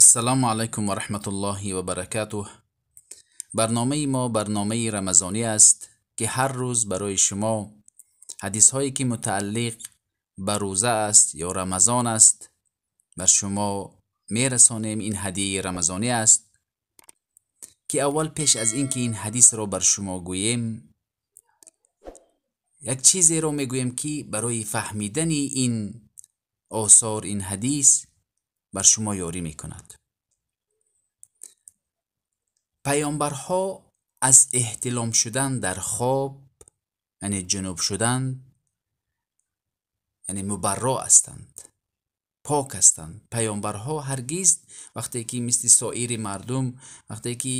Ассалому алайкум ва раҳматуллоҳи ва баракатуҳ. Барномаи мо барномаи рамазонӣ аст, ки ҳар рӯз барои шумо ҳадисҳое ки мутааллиқ ба рӯза аст ё рамазон аст бар шумо мерасонем. Ин ҳадияи рамазонӣ аст, ки аввал пеш аз ин ки ин ҳадисро бар шумо гӯем, як чизеро мегӯем, ки барои фаҳмидани ин осор, ин ҳадис бар шумо ёрӣ мекунад. Паёмбарҳо аз эҳтилом шудан дар хоб, яъне ҷунуб шудан, яъне мубарро ҳастанд, пок ҳастанд. Паёмбарҳо ҳаргиз вақте ки мисли соири мардум, вақте ки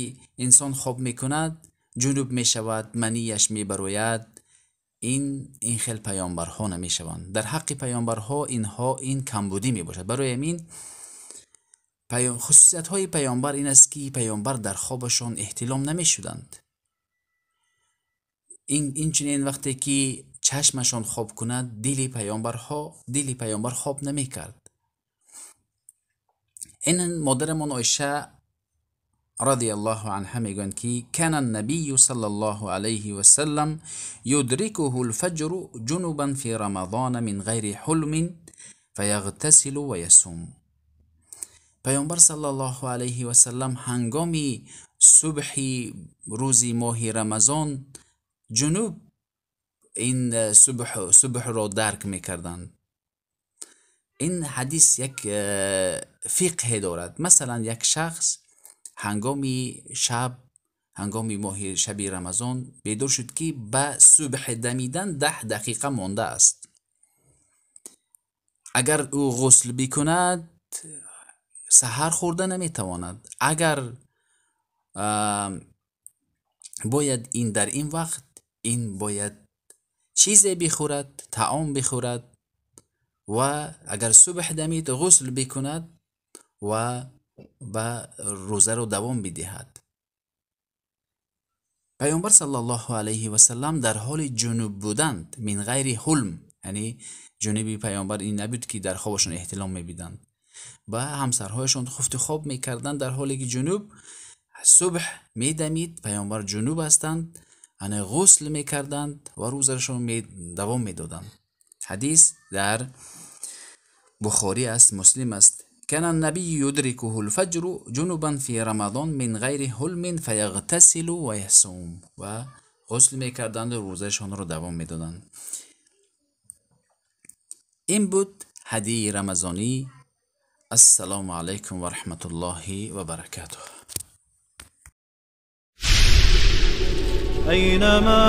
инсон хоб мекунад, ҷунуб мешавад, манияш мебарояд, ин хел паёмбарҳо намешаванд. Дар ҳаққи паёмбарҳо инҳо ин камбудӣ мебошад. Барои ҳамин хусусиятҳои паёмбар ин аст, ки паёмбар дар хобашон эҳтилом намешуданд. Инчунин вақте ки чашмашон хоб кунад, дили паёмбар хоб намекард. Ин модарамон Оиша радиаллоҳу анҳа мегӯянд, ки кана набию саллаллоҳу алайҳи васаллам юдрикуҳу лфаҷру ҷунубан фи рамазона мин ғайри ҳулмин фаягтасилу ва ясум. Паёмбар саллаллоҳу алайҳи васаллам ҳангоми субҳи рӯзи моҳи Рамазон ҷунуб ин субҳро дарк мекарданд. Ин ҳадис як фиқҳе дорад. Масалан, як шахс ҳангоми шаб, ҳангоми моҳи шаби Рамазон бедор шуд, ки ба субҳ дамидан 10 дақиқа мондааст. Агар ӯ ғусл бикунад, саҳар хӯрда наметавонад. Агар бояд ин дар ин вақт ин бояд чизе бихӯрад, таом бихӯрад ва агар субҳ дамид ғусл бикунад ва ба рӯзаро давом бидиҳад. Паёмбар саллаллоҳу алайҳи васаллам дар ҳоли ҷунуб буданд, мин ғайри ҳулм, яъне ҷунуби паёмбар ин набуд, ки дар хобашон эҳтилом мебиданд. Ба ҳамсарҳояшон хуфту хоб мекарданд дар ҳоле ки ҷунуб. Субҳ медамид, паёмбар ҷунуб ҳастанд, яъне ғусл мекарданд ва рӯзашон давом медоданд. Ҳадис дар Бухорӣ аст, Муслим аст. كان النبي يدركه الفجر جنبا في رمضان من غير حلم فيغتسل ويصوم. و غسل میکردند و روزشان رو دوام میدادند. این بود هدیه رمضانی. السلام علیکم و رحمت الله و برکاته. أينما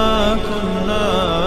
كنا